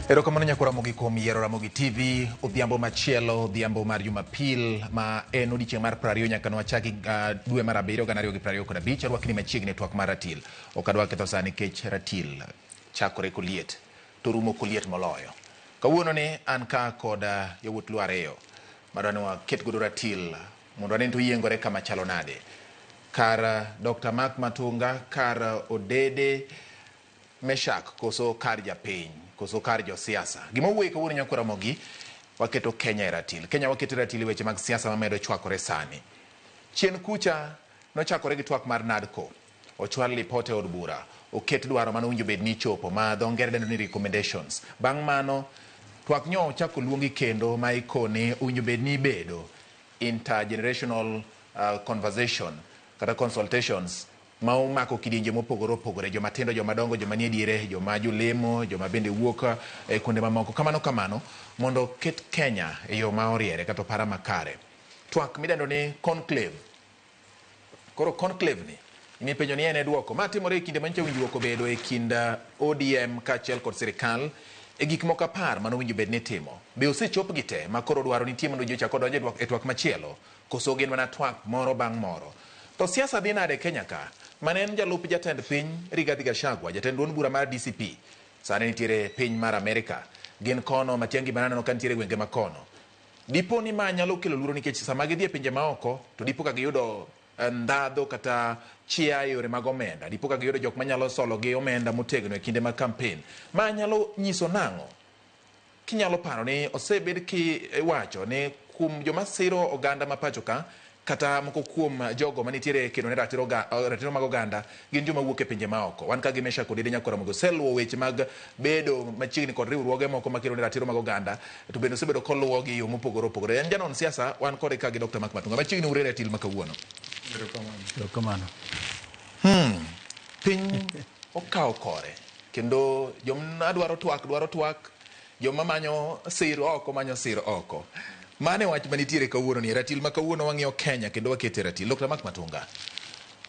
Erokamano nyakwa Ramogi kuom yiero Ramogi TV odhiambo machielo, odhiambo mar Jumapil ma en odiechieng' mar 20 nyaka nwachaki dwe mar abiriyo 2025. Arwakni machiegni e twak mar ratil. Ok adwa ketho sa nikech ratil chakore koliet to rumo koliet moloyo. Kawuono ni an ka kod yawuot Luo ariyo madwa ni waket godo ratil mondo wane ni to oyiengore kama chalo nade. Kar Dr. Mark Matunga, kar Odede Meshak koso kar japiny koso kar josiasa. Gima wuoye kawuono nyakwa Ramogi, waketo Kenya e ratil. Kenya waketo e ratil e weche mag siasa mamedo chwakore sani. Chien kucha nochakore gi twak mar NADCO. Ochwal lipot e od bura, oket dwaro mane owinjo bed ni ichopo ma dho ngere dendo ni recommendations. Bang' mano, twak nyo ochak oluongi kendo ma ikone owinjo bed ni ibedo intergenerational conversation kata consultations ma omako kidienje mopogore opogore, joma tindo, joma dongo, joma nie diere, joma jolemo, joma bende wuok e kuonde mamoko, kamano kamano, mondo oket Kenya e yo ma oriere kata opara makare. Twak midendo ni conclave. Koro conclave ni, imipenjo ni en e duoko. Ma timore e kinde manyicha winjruok obedo e kind ODM kaachiel kod sirikal e gik moko 10 mane owinjo bed ni itimo. Be osechopgi te ma koro dwaro nitie mondo ji ochak odonj e twak machielo? Koso gin mana twak moro bang' moro? To siasa dhi nade e Kenya ka? Mane en jalup jatend piny Rigathi Gachagua, jatend duond bura mar DCP, sani nitiere piny mar Amerika. Gin kono, Matiang'i bende aneno ka nitiere e gwenge ma kono. Dipo ni ma nyalo kelo luoro nikech sama gidhi e pinje maoko to dipo ka giyudo ndhadho kata chia e yore mag omenda. Dipo ka giyudo jok manyalo solo gi omenda motegno e kinde mag kampen. Ma nyalo nyiso nang'o? Kinyalo paro ni osebed kiwacho ni kuom joma siro oganda ma pacho ka kata moko kuom jogo manitiere kedo ne ratiro, ratiro mag oganda gin joma wuok e pinje maoko. Wan ka gi Meshack Odede Nyakwar Ramogi oseluwo weche mag bedo machiegni kod riwruoge moko makedo ne ratiro mag oganda to bende osebedo koluwogi e yo mopogore opogore. En janon siasa, wan kode ka gi Dr. Mark Matunga. Machiegni ure ratil ma kawuono. Erokamano. Piny okawo kore kendo joma dwaro twak dwaro twak, joma manyo sir oko manyo sir oko. Mano e wach manitiere kawuono ni ratil ma kawuono wang'iyo Kenya kendo wakete ratil. Dr. Mark Matunga,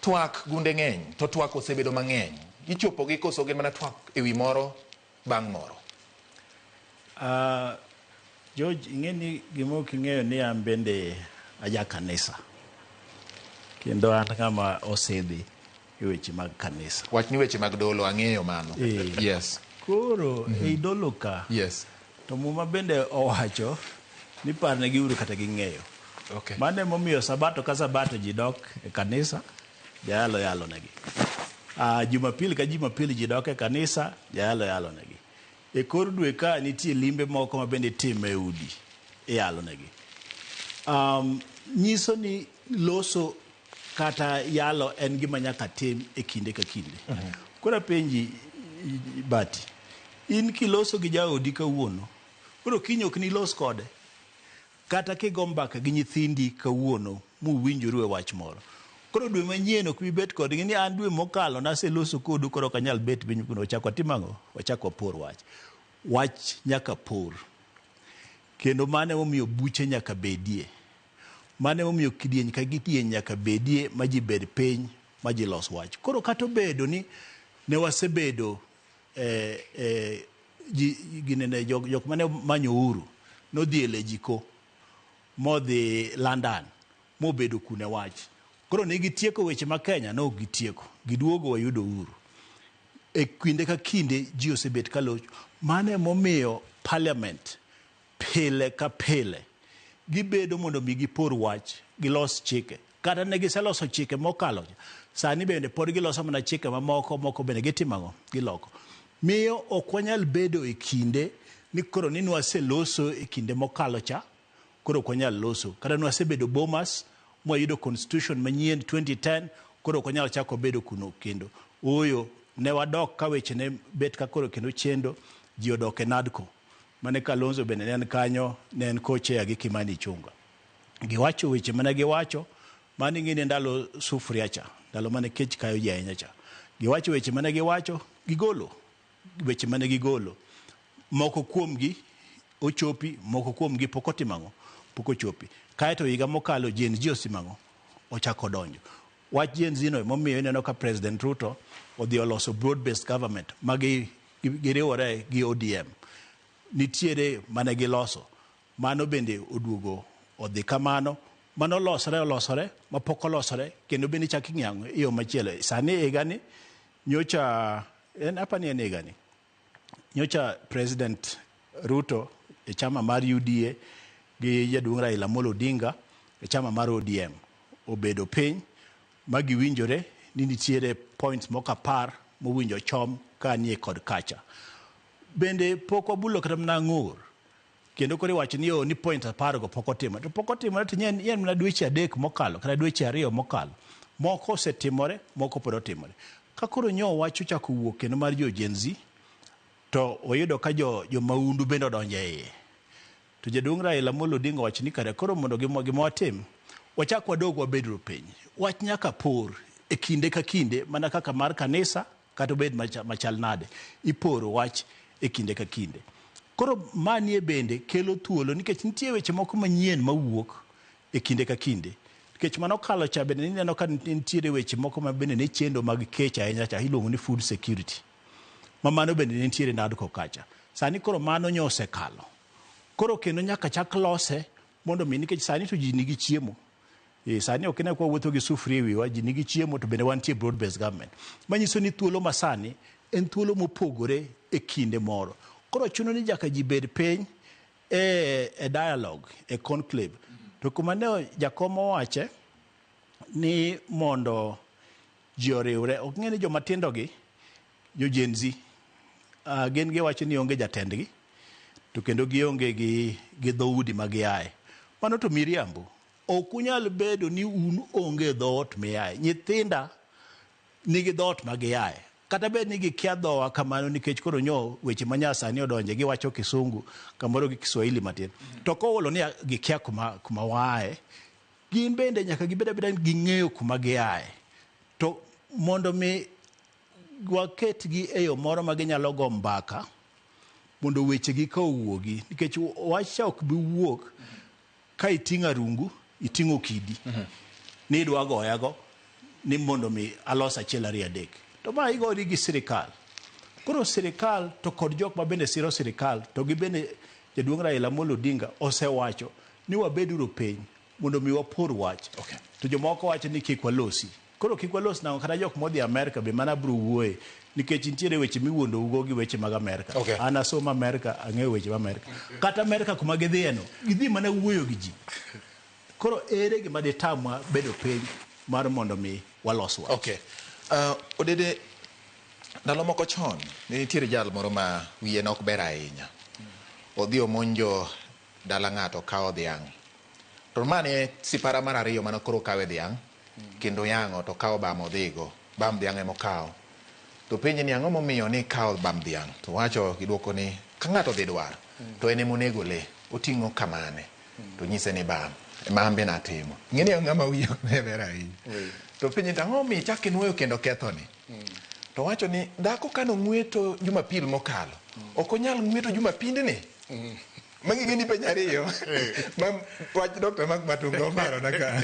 twak gunde ng'eny to twak osebedo mang'eny. Ichopo gi koso gin mana twak ewi moro bang' moro? George, ing'e ni gima ok ing'eyo ni an bende aja kanisa. Kendo an ng'ama osidhi e weche mag kanisa. Wach ni weche mag dolo ang'eyo mano. Yes. Koro ei dolo ka, to Muma bende owacho ni parnegi uru kata ging'eyo. Mano emomiyo sabato ka sabato ji dok e kanisa, jayalo yalo negi. Jumapil ka Jumapil ji dok e kanisa, jayalo yalo negi. E kor dwe ka nitie limbe moko ma bende itimo e udi, iyalo negi. Nyiso ni loso kata yalo en gima nyaka tim e kinde ka kinde. Koro apenji Bati, in kiloso gi jaodi kawuono, koro kiny ok nilos kode? Kata kigo mbaka gi nyithindi kawuono muwinjoru e wach moro. Koro dwe manyien ok bi bet kodgi ni an dwe mokalo naseloso kodu koro ok anyal bet piny kuno. Wachak watim ang'o? Wachak wapor wach. Wach nyaka por. Kendo mano emomiyo buche nyaka bedie. Mano emomiyo kidieny ka kidieny nyaka bedie ma ji bed piny ma ji los wach. Koro kata obedo ni ne wasebedo ji ginene jok mane manyo uhuru nodhi e Lejiko modhi London mobedo kune wach. Koro ne gitieko weche ma Kenya ne ok gitieko. Giduogo wayudo uhuru. E kinde ka kinde ji osebet ka locho. Mano emomiyo parliament pile ka pile gibedo mondo mi gipor wach, gilos chike. Kata ne giseloso chike mokalo, sani bende pod giloso mana chike mamoko, moko bende gitimo ang'o? Giloko. Miyo ok wanyal bedo e kinde ni koro ni nwaseloso e kinde mokalo cha, koro ok wanyal loso. Kata nwasebedo Bomas, mwayudo constitution manyien 2010, koro ok wanyal chako bedo kuno kendo. Ooyo, ne wadok ka weche ne bet ka koro kendo chendo, ji odok e NADCO. Mane Kalonzo bende ne en kanyo, ne en co-chair gi Kimani Ichung'wa. Giwacho weche mane giwacho, mano ing'e ni ndalo sufuria cha, ndalo mane kech kayo ji ahinya cha. Giwacho weche mane giwacho, gigolo weche mane gigolo. Moko kuomgi ochopi, moko kuomgi pok otimo ang'o? Pok ochopi. Kaeto higa mokalo Gen Z osimo ang'o? Ochako donjo. Wach Gen Z no emomiyo ineno ka President Ruto odhi oloso broad based government ma giriwore gi ODM. Nitiere mane giloso. Mano bende oduogo odhi kamano. Mano olosore olosore mapok olosore kendo bende ichak ing'iyo e yo machielo. Sani higani nyocha en apani en higani nyocha President Ruto e chama mar UDA gi jaduong' Raila Amolo Odinga e chama mar ODM obedo piny ma giwinjore ni nitiere points moko 10 mowinjo chom ka nie kod kacha. Bende pok wabulo kata mana ng'ur kendo koro iwacho ni oh, ni point 10 go pok otimore. To pok otimore to en mana dweche 3 mokalo kata dweche 2 mokalo. Moko osetimore, moko pod otimore. Ka koro nyo wach ochako wuok kendo mar jo Gen Z, to oyudo ka jo maundu bende odonjo e iye. To jaduong' Raila Amolo Odinga owacho ni kare koro mondo gima watim, wachak wadog wabedru piny. Wach nyaka por e kinde ka kinde mana kaka mar kanisa kata obed machal nade, iporo wach e kinde ka kinde. Koro manie bende kelo thuolo nikech nitie weche moko manyien mawuok e kinde ka kinde. Nikech mano kalo cha bende ineno ka nitiere weche moko ma bende ne chendo mag kech ahinya cha iluongo ni food security. Ma mano bende ne nitiere NADCO kacha. Sani koro mano nyo osekalo. Koro kendo nyaka chak lose mondo mi nikech sani to ji nigi chiemo. Sani ok ine kwa wuotho gi sufuria e wiwa, ji nigi chiemo to bende wantie broad based government. Manyiso ni thuolo masani en thuolo mopogore e kinde moro. Koro chuno ni nyaka ji bed piny e dialogue, e conclave. To kuma ne jakom owache ni mondo ji oriwre, ok ng'e ni joma tindo gi, jo Gen Z, gin giwacho ni onge jatendgi, to kendo gionge gi dhoudi ma giaye. Mano to miriambo. Ok unyal bedo ni un onge dhoot miaye. Nyithinda nigi dhoot ma giaye. Kata bed ni gikia dhowa kamano nikech koro nyo weche ma nyasani odonje, giwacho kisungu kamoro gi Kiswahili matin. To koolo ni gikia kuma waaye, gin bende nyaka gibed abeda ni ging'eyo kuma giaye. To mondo mi waketgi e yo moro ma ginyalo go mbaka mondo wechegi ka owuogi, nikech wach cha ok bi wuok ka iting'o arungu, iting'o kidi, ni idwa goyago ni mondo mi alos 1 2 3. To ma igori gi sirikal. Koro sirikal to kod jok ma bende siro sirikal to gi bende jaduong' Raila Amolo Odinga osewacho ni wabeduru piny mondo mi wapor wach. To jomoko wacho ni kik walosi. Koro kik walos nang'o kata jok modhi Amerka be mana bro wuoye nikech nitiere weche miwuondougo gi weche mag Amerka. An asomo Amerka, ang'eyo weche mag Amerka. Kata Amerka kuma gidhiyeno, gidhi mana wuoyo gi ji. Koro ere gima ditamwa bedo piny mar mondo mi walos wach? Odede, ndalo moko chon ne nitiere jal moro ma wiye ne ok ber ahinya. Odhi omonjo dala ng'ato okawo dhiang'. To mane sipara mar 2 mane koro okawe dhiang', kendo yang'o to okawo bam odhigo. Bam dhiang' ema okawo. To penje ni ang'o momiyo ni ikawo bam dhiang'? To wacho giduoko ni ka ng'ato dhi dwar to en ema onego le, oting'o kamane. To nyise ni bam, ema an be natimo. Ing'e ni ng'ama wiye ok ne ber ahinya. To penje ni ang'o momiyo ichak inuoyo kendo kethoni? To wacho ni dhako kane ong'weto Jumapil mokalo, ok onyal ng'weto Jumapindni. Magi gin penjo 2 ma wach Dr. Mark Matunga oparona ka.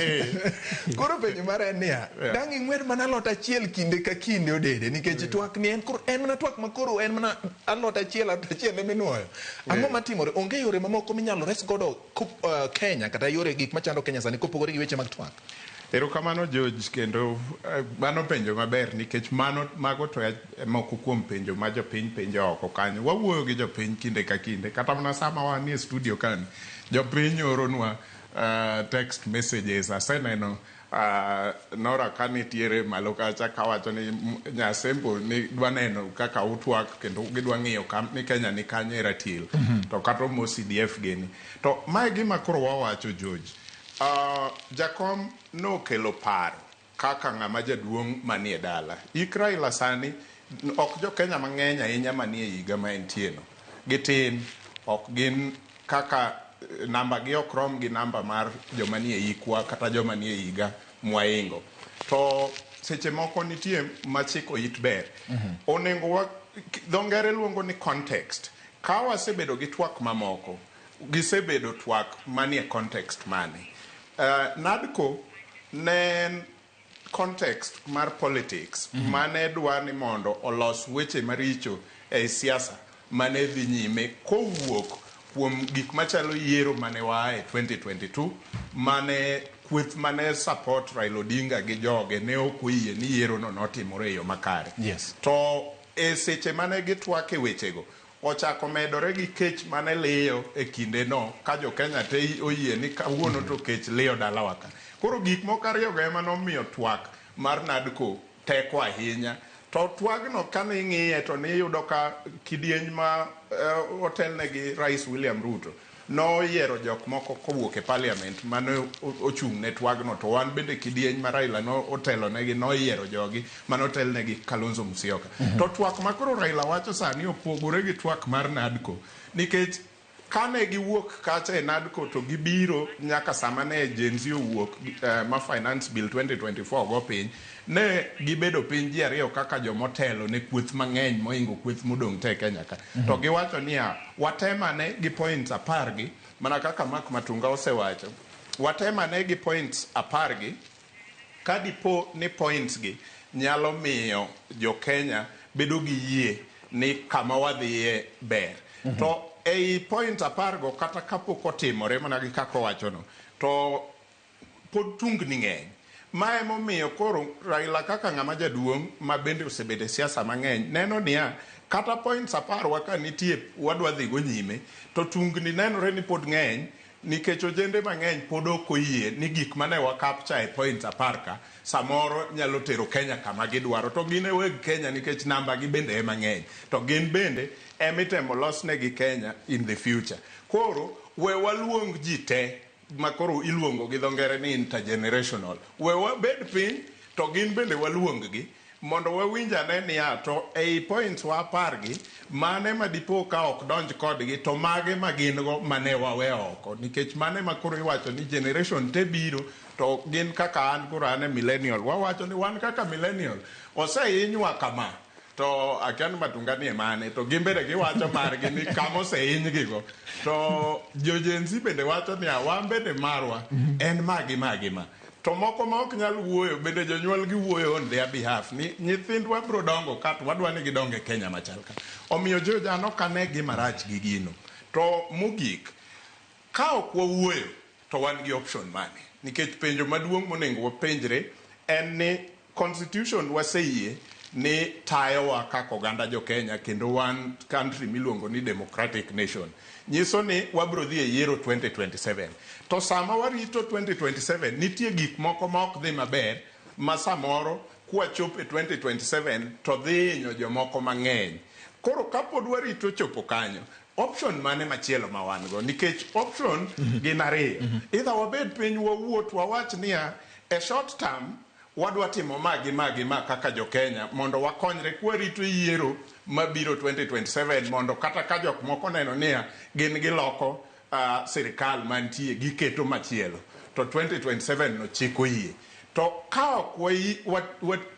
Koro penjo mara en niya, dang' ing'wet mana alot achiel kinde ka kinde Odede, nikech twak ni en koro en mana twak ma koro en mana alot achiel, alot achiel ema inuoyo. Ang'o matimore? Onge yore mamoko minyalo res godo Kenya kata yore gik machando Kenya sani kopogore gi weche mag twak? Erokamano George, kendo mano penjo maber nikech mago to e moko kuom penjo ma jopiny penjo oko kanyo. Wawuoyo gi jopiny kinde ka kinde, kata mana sama wan e studio kani, jopiny oronwa text messages. Aseneno Nora ka nitiere malo kacha kawacho ni Nyasembo ni dwa neno kaka utwak kendo gidwa ng'iyo ni Kenya ni kanye e ratil. To kata omo CDF gini. To mae gima koro wawacho George. Jakom nokelo paro kaka ng'ama jaduong' manie dala. Ik Raila sani ok jo Kenya mang'eny ahinya manie higa ma entie no. Gitin, ok gin kaka namba gi ok rom gi namba mar joma nie hikwa kata joma nie higa mwaingo. To seche moko nitie machiko it ber. Onego wa, dho ngere luongo ni context. Ka wasebedo gi twak mamoko, gisebedo twak manie context mane. NADCO ne en context mar politics mane dwa ni mondo olos weche maricho ei siasa. mane dhi nyime kowuok kuom gik machalo yiero mane waaye 2022 mane kweth mane support Raila Odinga gi joge ne ok oyie ni yiero no notimore e yo makare. To e seche mane gitwak e wechego, ochako medore gi kech mane liyo e kindeno ka jo Kenya te oyie ni kawuono to kech liyo dalawa ka. Koro gik moko ariyogo ema nomiyo twak mar NADCO teko ahinya. To twagno kane ing'iye to niyudo ka kidieny ma otelne gi Rais William Ruto noyiero jok moko kowuok e parliament mane ochung' ne twagno, to wan bende kidieny ma Raila no otelonegi noyiero jogi mane otelnegi Kalonzo Musyoka. To twak ma koro Raila wacho sani opogore gi twak mar NADCO nikech kane giwuok kacha e NADCO to gibiro nyaka sama ne Gen Z owuok ma Finance Bill 2024 go piny, ne gibedo piny ji ariyo kaka jomotelo ne kweth mang'eny mohingo kweth modong' te e Kenya ka. To giwacho niya, watemane gi points 10 gi, mana kaka Mark Matunga osewacho, watemane gi points 10 gi, ka dipo ni points gi nyalo miyo jo Kenya bedo gi yie ni kama wadhiye ber. To ei point 10 go kata kapok otimore mana gi kaka owachono, to pod tungni ng'eny. Ma emomiyo koro Raila kaka ng'ama jaduong' ma bende osebedo e siasa mang'eny neno niya, kata points 10 wa ka nitie wadwa dhi go nyime, to tungni nenore ni pod ng'eny nikech ojende mang'eny pod ok oyie ni gik mane wa capture e points 10 ka samoro nyalo tero Kenya kama gidwaro, to gin e weg Kenya nikech namba gi bende ema ng'eny, to gin bende emitemo losnegi Kenya in the future. Koro we waluong ji te ma koro iluongo gi dho ngere ni intergenerational, we wabed piny to gin bende waluong gi mondo wawinj ane niya to ei points wa 10 gi mane ma dipo ka ok donj kodgi to mage ma gin go mane wawe oko, nikech mane ma koro iwacho ni generation te biro to gin kaka an koro an e millennial, wawacho ni wan kaka millennial osehinywa kama, to akia ni Matunga ni e mane, to gin bende giwacho margi ni kama osehinygigo, to jo Gen Z bende wacho niya wan bende marwa en ma gi ma gi ma. To moko ma ok nyal wuoyo bende jonyuol gi wuoyo on their behalf ni nyithindwa biro dongo ka to wadwa ni gidong e Kenya machal ka. Omiyo George an ok ane gima rach gi gino. To mogik, ka ok wawuoyo to wan gi option mane? Nikech penjo maduong' monego wapenjre en ni constitution waseyie ni tayowa kaka oganda jo Kenya kendo wan country miluongo ni democratic nation. Nyiso ni wabiro dhi e yiero 2027. To sama warito 2027 nitie gik moko ma ok dhi maber ma samoro kwachopo e 2027 to dhi hinyo jomoko mang'eny. Koro kapod warito chopo kanyo, option mane machielo ma wan go? Nikech option gin ariyo. Either wabed piny wawuot wawach niya e short term wadwa timo ma gi ma gi ma kaka jo Kenya mondo wakonyre kwarito yiero mabiro 2027 mondo kata ka jok moko neno niya gin giloko sirikal mantie giketo machielo to 2027 no chik oyie. To ka ok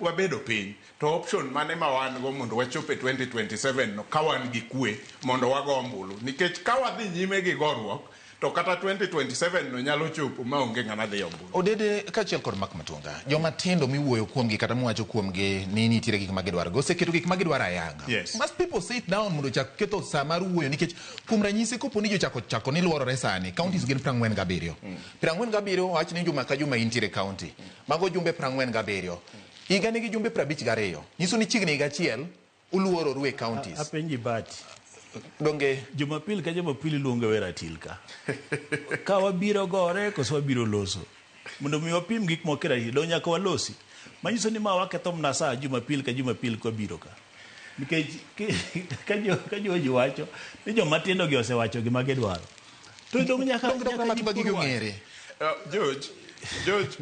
wabedo piny to option mane ma wan go mondo wachop e 2027 no ka wan gi kwe mondo wago ombulu, nikech ka wadhi nyime gi goruok to kata 2027 no nyalo chopo ma onge ng'ama dhi ombulu. Odede kaachiel kod Mark Matunga, joma tindo miwuoyo kuomgi kata miwacho kuomgi ni nitiere gik ma gidwaro, oseketo gik ma gidwaro ayanga. Must people sit down mondo ochak ketho sa mar wuoyo, nikech kuom ranyisi kopo ni jochako chako ni luorore sani, counties gin 47. 47 wach ni juma ka juma intiere county. Mago jumbe 47. Higa nigi jumbe 52. Nyiso ni chiegni higa achiel uluororu e counties. Apenji Bati. Donge Jumapil ka Jumapil iluongo e ratil ka. Ka wabiro gore koso wabiro loso. Mondo mi wapim gik moko e ratil, dong nyaka walosi. Manyiso ni ma waketho mana sa Jumapil ka Jumapil kwabiro ka. Nikech ka George wacho ni joma tindo gi osewacho gima gidwaro. To dong nyaka nyaka ji gigi ong'ere. George,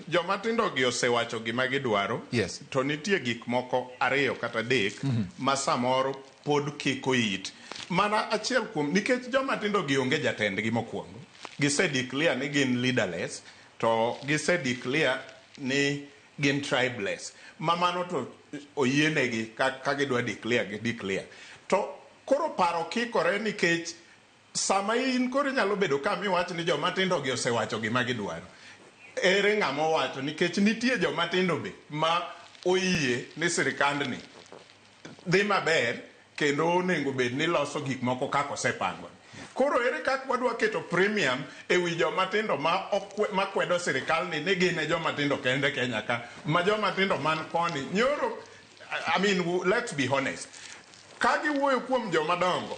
joma tindo gi osewacho gima gidwaro. To nitie gik moko ariyo kata adek ma samoro pod kiko it. Mana achiel kuom, nikech joma tindo gi onge jatendgi mokwongo. Gise declare ni gin leaderless, to gise declare ni gin tribeless. Ma mano to oyienegi ka gidwa declare, gi declare. To koro paro kikore nikech sama in koro inyalo bedo ka miwach ni joma tindo gi osewacho gima gidwaro. Ere ng'ama owacho, nikech nitie joma tindo be ma oyie ni sirikandni dhi maber kendo onego bed ni loso gik moko kaka osepango. Koro ere kaka wadwa keto premium e wi joma tindo ma makwedo sirikal ni gin e joma tindo kende Kenya ka, ma joma tindo man koni nyoro? I mean, let's be honest. Ka giwuoyo kuom joma dongo,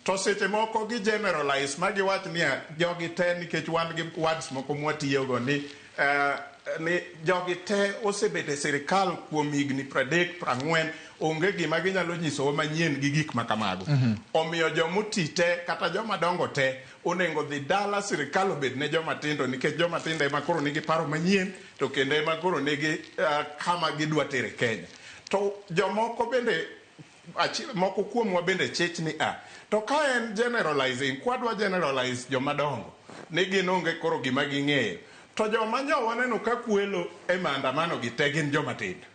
to seche moko gi generalize ma giwach niya jogi te, nikech wan gi words moko mwatiyogo ni jogi te osebet e sirikal kuom higni 30, 40, onge gima ginyalo nyisowa manyien gi gik ma kamago. Omiyo jomoti te kata joma dongo te onego dhi dala, sirikal obed ne joma tindo, nikech joma tindo ema koro nigi paro manyien to kendo ema koro nigi kama gidwa tere Kenya. To jomoko bende, moko kuomwa bende chich ni a to ka en generalizing, kwadwa generalize joma dongo ni gin onge koro gima ging'eyo, to joma nyo waneno ka kwelo e maandamano gi te gin joma tindo.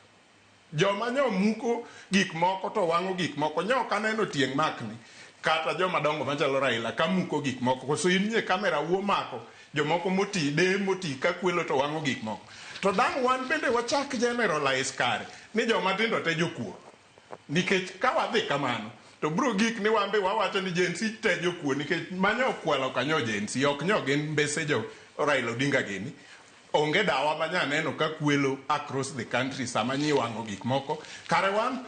Joma nyo muko gik moko to wang'o gik moko nyo ok aneno tieng' makni kata joma dongo machalo Raila ka muko gik moko. Koso in nye kamera wuo mako jomoko moti de moti ka kwelo to wang'o gik moko? To dang' wan bende wachak generalize kare ni joma tindo te jokuo, nikech ka wadhi kamano to bro gik ni wan be wawacho ni Gen Z te jokuo, nikech manyo kwalo kanyo Gen Z ok nyo gin mbese jo Raila Odinga gini. Onge dawa manya neno ka kwelo across the country sama nyi wang'o gik moko. Kare wan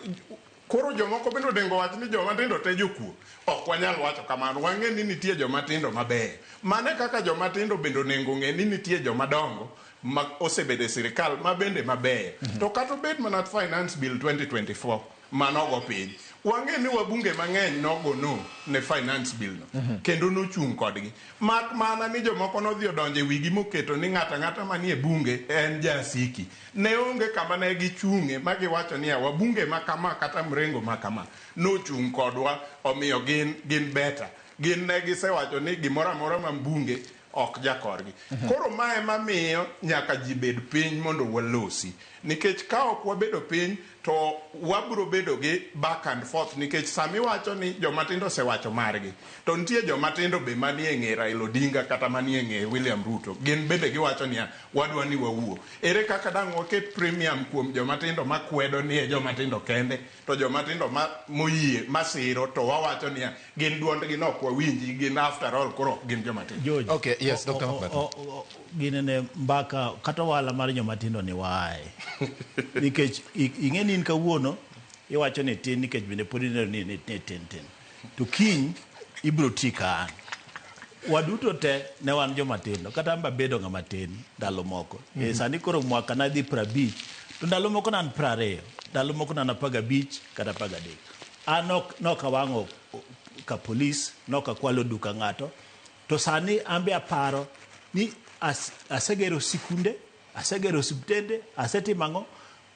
koro jomoko bende onego wach ni joma tindo te jokuo? Ok wanyal wacho kamano. Wang'e ni nitie joma tindo mabeyo. Mane kaka joma tindo bende onego ng'e ni nitie joma dongo ma osebedo e sirikal ma bende mabeyo. To kata obed mana Finance Bill 2024 manogo piny, wang'e ni wabunge mang'eny nogo no ne Finance Bill no kendo nochung' kodgi, mak mana ni jomoko nodhi odonjo e wigi moketo ni ng'ato ang'ata manie bunge en jasiki. Ne onge kama ne gichung'e ma giwacho niya wabunge ma kama kata mrengo ma kama nochung' kodwa, omiyo gin better. Gin ne gisewacho ni gimoro amora ma mbunge ok jakorgi. Koro ma ema miyo nyaka ji bed piny mondo walosi, nikech ka ok wabedo piny to wabro bedo gi back and forth, nikech sami wacho ni joma tindo osewacho margi, to nitie joma tindo be manie ng'e Raila Odinga kata manie ng'e William Ruto, gin bende giwacho niya wadwa ni wawuo. Ere kaka dang' waket premium kuom joma tindo makwedo ni e joma tindo kende, to joma tindo ma moyie masiro to wawacho niya gin duondgi no ok wawinji, gin after all koro ok gin joma tindo? George. Okay, yes, Dr. Makubata. Ginene mbaka kata ohala mar joma tindo ni waaye, nikech ing'e ni in kawuono iwacho ni tin, nikech bende pod ineno ni tin tin, to kiny ibiro ti ka an. Waduto te ne wan joma tindo, kata an be abedo ng'ama tin ndalo moko. Sani koro mwaka nadhi 50, to ndalo moko ne an 20, ndalo moko ne an 15 kata 13. An nok awang'o ka polis, nok akwalo duka ng'ato, to sani an be aparo ni asegero sikunde, asegero osiptende, asetimo ang'o.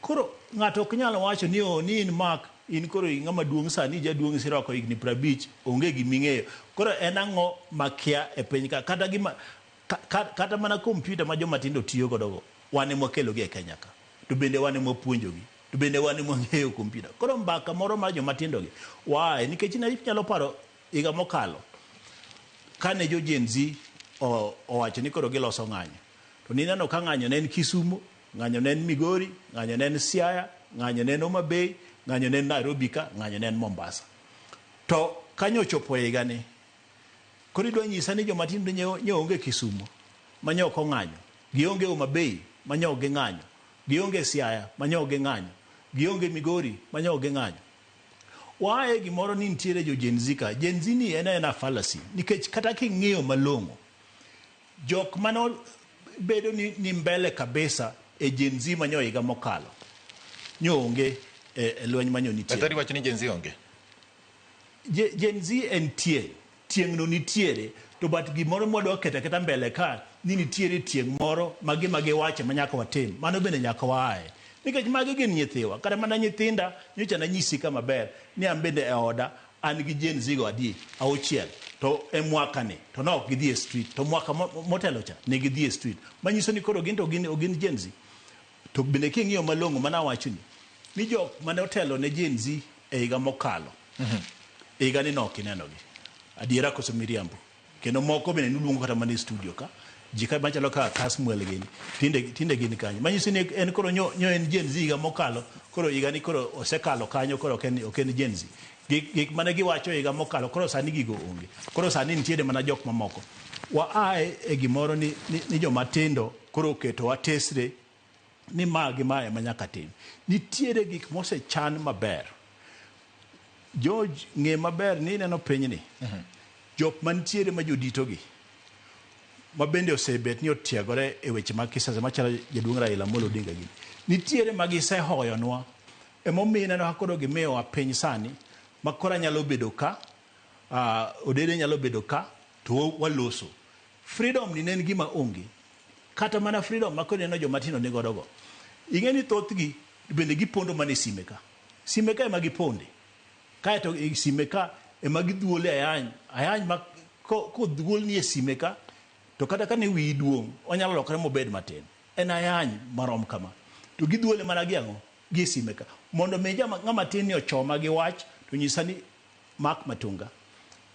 Koro ng'ato ok nyal wacho ni o ni in Mark, in koro ng'ama duong' sani, jaduong' isirwako higni 50, onge giming'eyo. Koro en ang'o makia e piny ka? Kata gima kata mana kompyuta ma joma tindo tiyo godo go, wan ema wakelogi e Kenya ka, to bende wan ema wapuonjogi, to bende wan ema wang'eyo kompyuta. Koro mbaka moro mar joma tindo gi waaye, nikech inyalo paro higa mokalo kane jo Gen Z owacho ni koro giloso ng'anyo, to nineno ka ng'anyo ne en Kisumu, ng'anyo ne en Migori, ng'anyo ne en Siaya, ng'anyo ne en Homa Bay, ng'anyo ne en Nairobi ka, ng'anyo ne en Mombasa. To kanyo ochopo higani, koro idwa nyisa ni joma tindo nyo onge Kisumu ma nyo ok ong'anyo, gionge Homa Bay ma nyo ok ging'anyo, gionge Siaya ma nyo ok ging'anyo, gionge Migori ma nyo ok ging'anyo? Waaye gimoro ni nitiere jo Gen Z ka. Gen Z ni en aena fallacy, nikech kata king'iyo malong'o, jok mano bedo ni mbele kabisa e Gen Z manyo higa mokalo nyo onge e lweny manyo nitie. Daktari wacho ni Gen Z onge. Gen Z en tieng', tieng'no nitiere, to but gimoro mwadwa keto aketa mbele ka ni nitiere tieng' moro ma gima giwacho ma nyaka watim, mano bende nyaka waaye, nikech magi gin nyithiwa. Kata mana nyithinda nyocha nanyisi ka maber ni an bende e oda an gi Gen Z go adi auchiel, to e mwaka ni to ne ok gidhi e street, to mwaka motelo cha ne gidhi e street, manyiso ni koro gin to gin Gen Z. To bende king'iyo malong'o, mana awachoni ni jok mane otelo ne Gen Z e higa mokalo, higa ni nok inenogi. Adiera koso miriambo? Kendo moko bende nuluongo kata mana e studio ka ji ka machalo kaka Kasmuel gini tinde gin kanyo, manyiso ni en koro nyo en Gen Z higa mokalo, koro higa ni koro osekalo kanyo, koro ok en Gen Z. Gik mane giwacho higa mokalo koro sani gigo onge. Koro sani nitiere mana jok mamoko. Wa ae e gimoro ni joma tindo koro oketo wa tesre ni ma gi ma ema nyaka tim. Nitiere gik mosechan maber. George, ng'e maber ni ineno pinyni. Jok mantiere ma joditogi ma bende osebet ni otiegore e weche mag kisiasa machalo jaduong' Raila Amolo Odinga gini. Nitiere ma gisehoyonwa. Emomiyo ineno ka koro gimiyowa piny sani ma koro anyalo bedo ka, Odede nyalo bedo ka to waloso. Freedom ni ne en gima onge. Kata mana freedom ma koro ineno joma tindo ni godo go. Ing'e ni thothgi bende gipondo mana e sime ka. Sime ka ema giponde. Kaeto e sime ka ema gidhuole ayany. Ayany ma kodhuolni e sime ka to kata ka ne wiyi duong' onyalo lokore mobed matin. En ayany marom kama. To gidhuole mana gi ang'o? Gi e sime ka. Mondo mi ng'ama tin ni ochoma gi wach to nyisa ni Mark Matunga,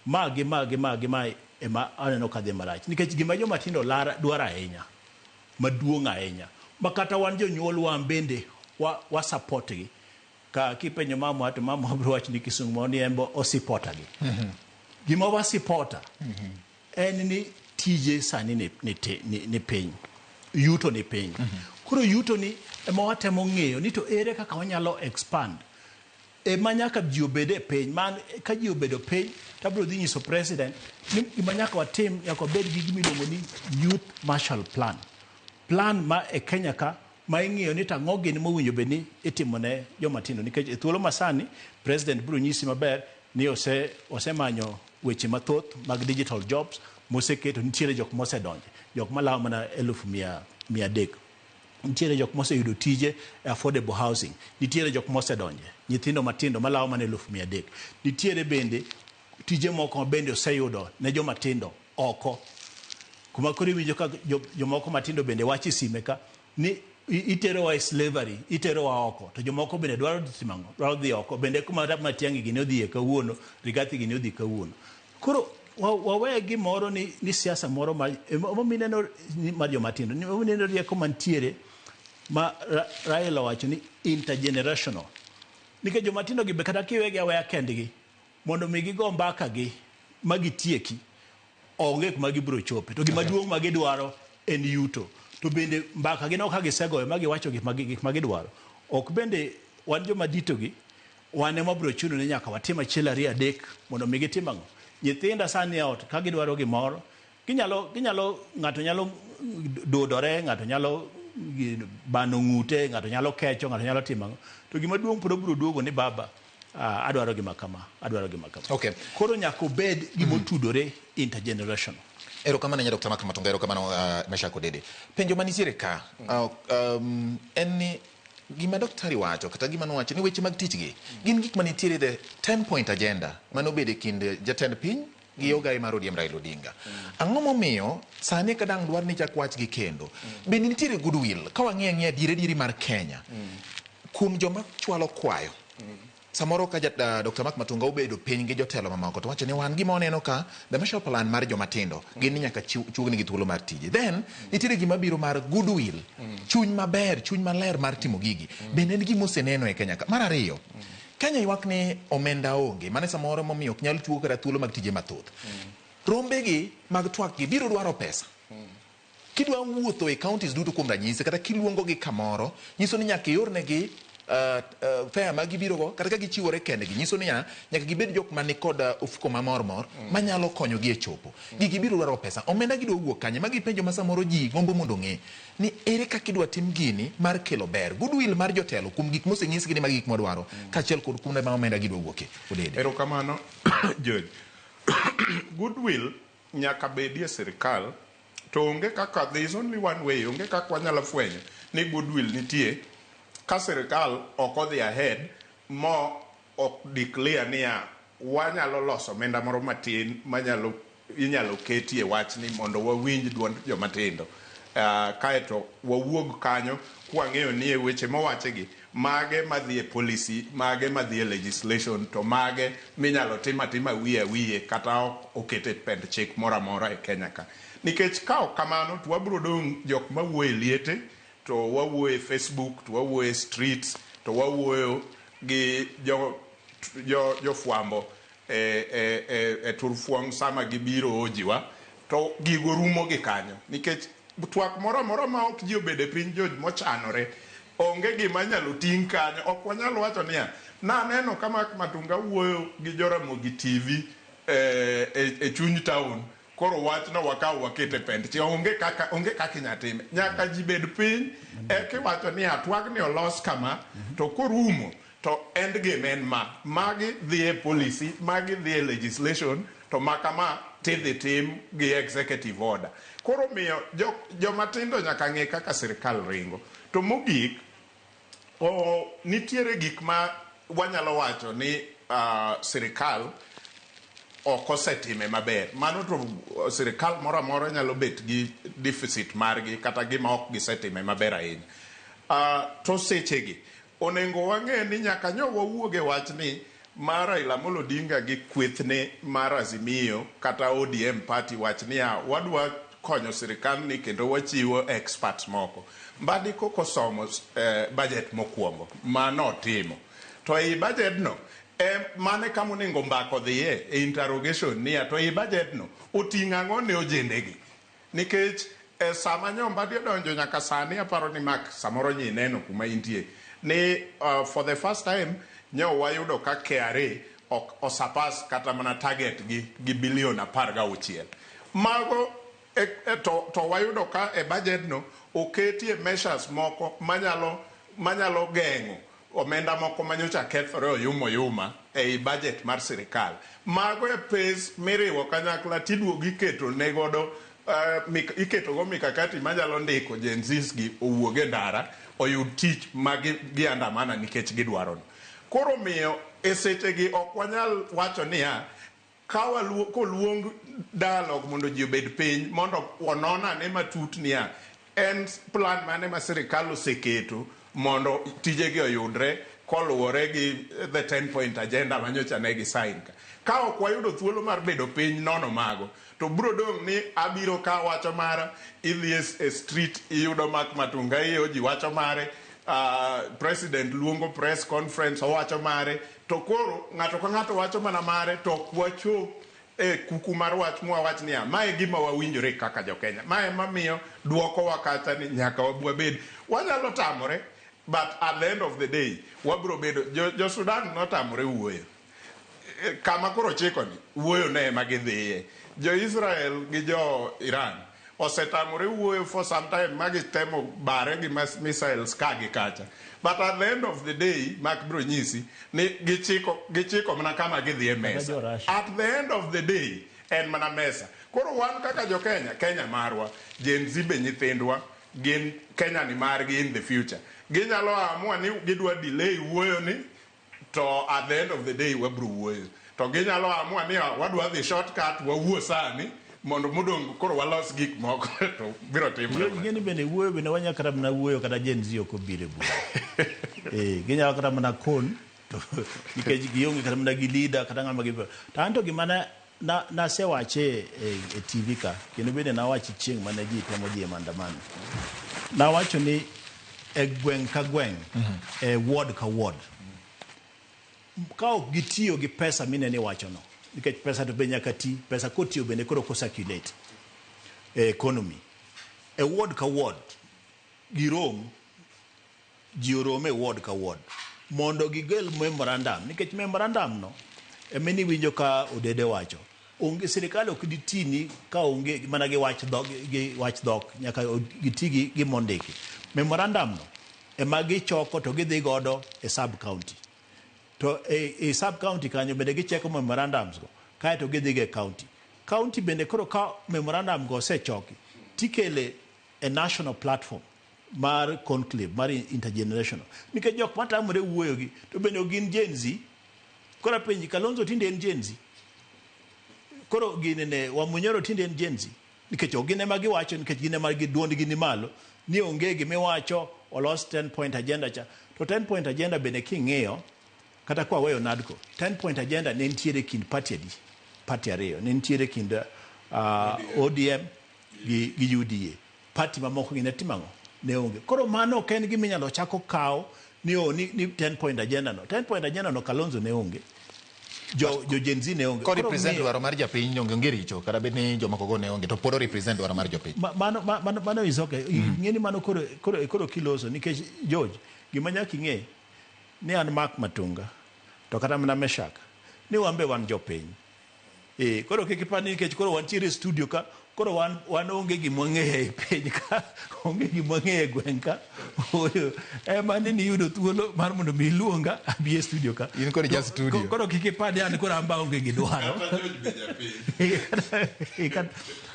ma gi ma gi ma gi ma ema aneno ka dhi marach. Nikech gima joma tindo dwaro ahinya, maduong' ahinya, ma kata wan jonyuol wan bende wa support gi. Ka kipenjo mama to mama biro wacho ni kisungu moro ni en bo osipota gi. Gima wasipota en ni tije sani ni piny. Yuto ni piny. Koro yuto ni ema watemo ng'eyo ni to ere kaka wanyalo expand. Ema nyaka ji obed e piny. Man ka ji obedo piny to abiro dhi nyiso president ni gima nyaka watim, nyaka wabed gi gima iluongo ni Youth Marshall Plan. Plan ma e Kenya ka ma ing'iyo ni to ang'o gini mowinjo bed ni itimo ne joma tindo. Nikech e thuolo masani president biro nyisi maber ni osemanyo weche mathoth mag digital jobs moseketo, nitiere jok mosedonje, jok malawo mana 300,000. Nitiere jok moseyudo tije e affordable housing, nitiere jok mosedonje, nyithindo matindo malawo mana 300,000. Nitiere bende tije moko ma bende oseyudo ne joma tindo oko. Kuma koro iwinjo ka jomoko matindo bende wacho e sime ka ni iterowa e slavery, iterowa oko. To jomoko bende dwaro timo ang'o? Dwaro dhi oko. Bende kuma Matiang'i gini odhiye kawuono, Rigathi gini odhi kawuono. Koro wawe gimoro ni siasa moro ma mineno ni mar joma tindo, mineno rieko mantiere ma Raila owacho ni intergenerational. Nikech joma tindo gi be kata kiwegi aweya kendgi mondo mi gigo mbaka gi ma gitieki, onge kuma gibiro chope. To gima duong' ma gidwaro en yuto. To bende mbaka gi no ka gisegoyo ma giwacho gik ma gidwaro, ok bende wan joma ditogi, wan ema biro chuno ni nyaka watim achiel ariyo adek mondo mi gitim ang'o. Nyithinda sani e ot ka gidwaro gimoro, ng'ato nyalo dudore, ng'ato nyalo bano ng'ute, ng'ato nyalo kecho, ng'ato nyalo timo ang'o. To gima duong' pod obiro duogo ni baba, adwaro gima kama, adwaro gima kama. Koro nyaka obed gima otudore intergenerational. Erokamano ahinya Dr. Mark Matunga, erokamano Meshack Odede. Penjo manitiere ka, en ni gima daktari wacho kata gima nowacho ni weche mag tich gi gin gik manitiere the 10 point agenda manobedo e kind jatend piny gi ogaye mar ODM Raila Odinga. Ang'o momiyo sani ka dang' dwar ni chak wach gi kendo? Bende nitiere goodwill ka wang'iyo ang'iya diere diere mar Kenya kuom joma chwalo kwayo. Samoro ka Dr. Mark Matunga obedo piny gi jotelo mamoko to wacho ni wan gima waneno ka the Marshall Plan mar joma tindo gin ni nyaka chuognigi thuolo mar tije. Then nitiere gima biro mar goodwill, chuny maber, chuny maler mar timo gigi. Bende en gima oseneno e Kenya ka. Mar ariyo, Kenya ywak ni omenda onge, mano samoro momiyo ok nyal chuo kata thuolo mag tije mathoth. Rombegi mag twak gi biro dwaro pesa. Kidwa wuotho e counties duto kuom ranyisi, kata kiluongo gi kamoro, nyiso ni nyaka iornegi fare ma gibiro go, kata ka gichiwore kendgi, nyiso niya, nyaka gibed jok man kod ofuko mamor mor, manyalo konyogi e chopo. Gigi biro dwaro pesa. Omenda gidwa wuok kanye? Magi penjo ma samoro ji gombo mondo ong'e. Ni ere kaka idwa tim gini mar kelo ber. Goodwill mar jotelo kuom gik mosenyisgi ni magi gik mwadwaro, kaachiel kod kuonde ma omenda gidwa wuokie. Odede. Erokamano, George. Goodwill nyaka bedie sirikal, to onge kaka, there is only one way, onge kaka wanyalo fwenyo ni goodwill nitie ka sirikal ok odhi ahead mo ok declare niya wanyalo loso omenda moro matin manyalo inyalo ketie wachni mondo wawinj duond joma tindo. Kaeto wawuog kanyo kwang'eyo ni e weche mowachigi mage madhi e policy, mage madhi e legislation, to mage minyalo tim atima wiye wiye kata ok okete pend chik moro amora e Kenya ka. Nikech ka ok kamano to wabiro dong' jok mawuoyo e liete, to wawuoyo e Facebook, to wawuoyo e streets, to wawuoyo gi jo Jofwambo e turfuong' sama gibiro ojiwa to gigo rumo gi kanyo, nikech twak moro amora ma ok ji obedo e piny George mochanore, onge gima nyalo ting' kanyo. Ok wanyal wacho niya naneno ka Mark Matunga wuoyo gi Joramogi TV e chuny town, koro wachno wakaw waket e pend chi. Onge kaka inya time. Nyaka ji bed piny eka iwacho niya twagni olos kama, to korumo to end game en ma magi dhi e policy, magi dhi e legislation, to ma kama tidhi tim gi executive order. Koro miyo joma tindo nyaka ng'e kaka sirikal ringo. To mogik, nitiere gik ma wanyalo wacho ni sirikal ok osetime maber. Mano to sirikal moro amora nyalo bet gi deficit margi kata gima ok gisetime maber ahinya. To sechegi onego wang'e ni nyaka nyo wawuog e wachni mar Raila Amolo Odinga gi kwethne mar Azimio kata ODM party wach niya wadwa konyo sirikal ni kendo wachiwo experts moko. Mbadi kokosomo budget mokwongo manotimo to ei budget no mane kama onego mbaka odhiye e interrogation niya to ei budget no oting'o ang'o ne ojendegi, nikech e sama nyo Mbadi odonjo nyaka sani, aparo ni Mark samoro nyi neno kuma intie ni for the first time nyo wayudo ka KRA ok osurpass kata mana target gi bilion 16 mago to wayudo ka e budget no oketie measures moko manyalo geng'o omenda moko manyocha kethore oyuma oyuma ei budget mar sirikal. Mago e pes miriwo kanyakla tiduogo iketo ne godo iketo go mikakati manyalo ndiko Gen Zs gi owuog e ndara oyud tich ma giandamana nikech gidwaro no. Koro miyo e sechegi ok wanyal wacho niya ka koluong dialogue mondo ji obed piny mondo onon ane matut niya en plan mane ma sirikal oseketo mondo tijegi oyudre koluwore gi the 10 point agenda manyocha ne gi sign ka. Ka ok wayudo thuolo mar bedo piny nono mago, to bro dong' ni abiro ka wacho mara, idhi e street iyudo Mark Matunga iyo ji wacho mare, president luongo press conference owacho mare, to koro ng'ato ka ng'ato wacho mana mare, to ok wachop e kuku mar wach mwawach niya mae gima wawinjore kaka jokenya. Mae mamiyo duokowa kacha ni nyaka wabed wanyalo tamore, but at the end of the day wabro bedo jo Sudan notamore wuoyo. Kama koro chiko ni wuoyo ne ema gidhiye. Jo Israel gi jo Iran osetamore wuoyo for some time ma gitemo bare gi missiles ka gi kacha, but at the end of the day Mark bro nyisi ni gichiko mana kama gidhi e mesa. Jo Russia. At the end of the day en mana mesa. Koro wan kaka jo Kenya, Kenya marwa, Gen Z be nyithindwa gin, Kenya ni margi in the future. Ginyalo amua ni gidwa delay wuoyo ni, to at the end of the day wabro wuoyo. To ginyalo amua ni "Ah, wadwa dhi shortcut, wawuo sani mondo modong' koro walos gik moko," to biro timore. Ing'e ni bende wuoyo bende wanya kata mana wuoyo kata Gen Z ok obiro e bura. Ginyalo kata mana kon to nikech gionge kata mana gi leader kata ng'ama gi. To anto gima na nasewache e TV ka kendo bende nawache chieng' mane ji temo dhi e maandamano. Nawacho ni e gweng' ka gweng', e ward ka ward, ka ok gitiyo gi pesa minene iwachono, nikech pesa to be nyaka ti, pesa kotiyo bende koro ko circulate e economy. E ward ka ward, girom, ji orom e ward ka ward mondo gigel memorandum, nikech memorandum no ema niwinjo ka Odede wacho onge sirikal ok ditini ka onge mana gi wach dhok, gi wach dhok nyaka giti gi gimondiki memorandum no ema gichoko to gidhi godo e sub county, to e sub county kanyo bende gicheko memorandums go kaeto gidhi go e county. County bende koro ka memorandum go osechoki tikele e national platform mar conclave mar intergenerational, nikech jok matamore wuoyo gi to bende ok gin Gen Z. Koro apenji, Kalonzo tinde en Gen Z? Koro gini ne Wamunyoro tinde en Gen Z? Nikech ok gin ema giwacho, nikech gin ema duondgi ni malo ni onge gimiwacho olos 10 point agenda cha. To 10 point agenda bende king'iyo kata kwa weyo NADCO, 10 point agenda ne nitiere kind party adi? Party ariyo ne nitiere kind ODM gi UDA. Party mamoko gi ne timo ang'o? Ne onge. Koro mano ok en gima inyalo chako kawo ni Ni o ni, ni 10 point agenda no. 10 point agenda no Kalonzo ne onge. Jo Gen Z ne onge. Ko represent dwaro mar japiny onge, onge richo kata bed ni jomoko go ne onge to pod o represent dwaro mar jopiny. Mano is okay. Ing'e ni mano koro kiloso nikech George, gima nyaka ing'e ni an Mark Matunga to kata mana Meshak ni wan be wan jopiny. Koro kik ipar ni nikech koro wantiere e studio ka, koro wan onge gima wang'eyo e piny ka, onge gima wang'eyo e gweng' ka. Ooyo, ema ni niyudo thuolo mar mondo mi iluonga abi e studio ka. In koro ja studio. Koro kik ipar ni an koro an ba aonge gi dwaro.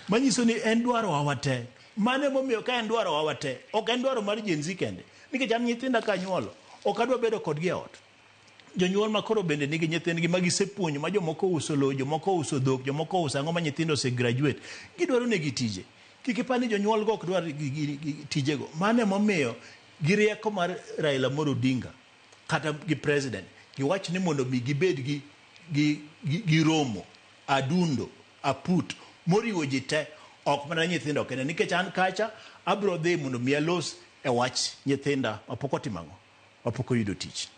Manyiso ni en dwaro wa wate. Mano emomiyo ka en dwaro wa wate, ok en dwaro mar Gen Z kende. Nikech an nyithinda ka anyuolo, ok adwa bedo kodgi e ot. Jonyuol ma koro bende nigi nyithindgi ma gisepuonjo, ma jomoko uso lowo, jomoko uso dhok, jomoko uso ang'o ma nyithindo ose graduate, gidwaro negi tije. Kik ipar ni jonyuol go ok dwar tijego. Mano emomiyo gi rieko mar Raila Amolo Odinga kata gi president, giwach ni mondo mi gibed gi romo, adundo, aput, moriwo ji te, ok mana nyithindo kende. Nikech an kacha, abiro dhi mondo mi alos e wach nyithinda mapok otimo ang'o? Mapok oyudo tich.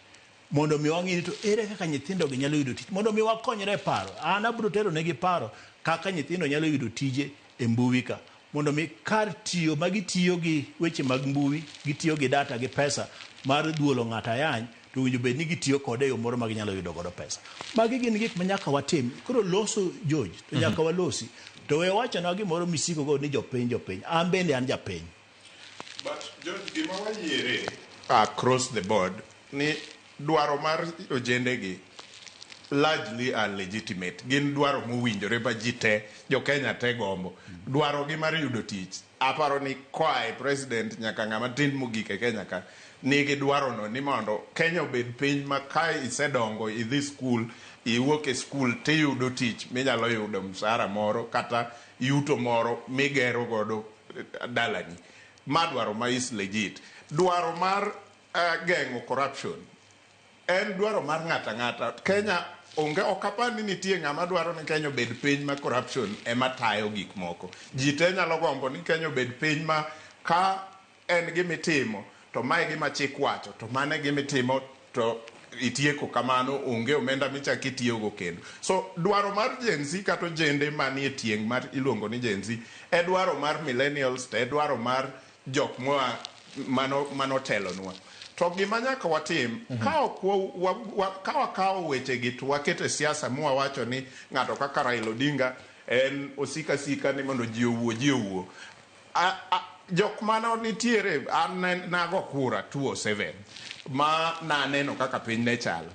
Mondo mi wang'i ni to ere kaka nyithindo gi nyalo yudo tich. Mondo mi wakonyre e paro. An abiro tero negi paro kaka nyithindo nyalo yudo tije e mbui ka. Mondo mi kar tiyo ma gitiyo gi weche mag mbui, gitiyo gi data gi pesa mar dhuolo ng'ato ayany, to owinjo bed ni gitiyo kode e yo moro ma ginyalo yudo godo pesa. Magi gin gik ma nyaka watim. Koro loso George, to nyaka walosi. To we wachona gimoro misiko go ni jopiny, jopiny. An bende an japiny. But George, gima wayiere across the board ni dwaro mar ojende gi largely are legitimate. Gin dwaro mowinjore ma ji te, jo Kenya te gombo. Dwaro gi mar yudo tich. Aparo ni koa e president nyaka ng'ama tin mogik e Kenya ka, nigi dwaro no ni mondo Kenya obed piny ma ka isedongo idhi skul, iwuok e skul tiyudo tich minyalo yudo msara moro kata yuto moro migero godo dalani. Ma dwaro ma is legit. Dwaro mar geng'o corruption en dwaro mar ng'ato ang'ata. Kenya onge, ok apar ni nitie ng'ama dwaro ni Kenya obed piny ma corruption ema tayo gik moko. Ji te nyalo gombo ni Kenya obed piny ma ka en gimitimo to mae gima chik wacho, to mano e gimitimo to itieko kamano, onge omenda michako itiyogo kendo. So dwaro mar Gen Z kata ojende manie tieng' mar iluongo ni Gen Z e dwaro mar millennials to e dwaro mar jok moa manotelonwa. To gima nyaka watim, ka ok ka wakawo wechegi to waketo e siasa mwawacho ni ng'ato kaka Raila Odinga en osika sika ni mondo ji owuo, ji owuo. Jok mano nitiere, an nago kura 2007 ma naneno kaka piny ne chalo.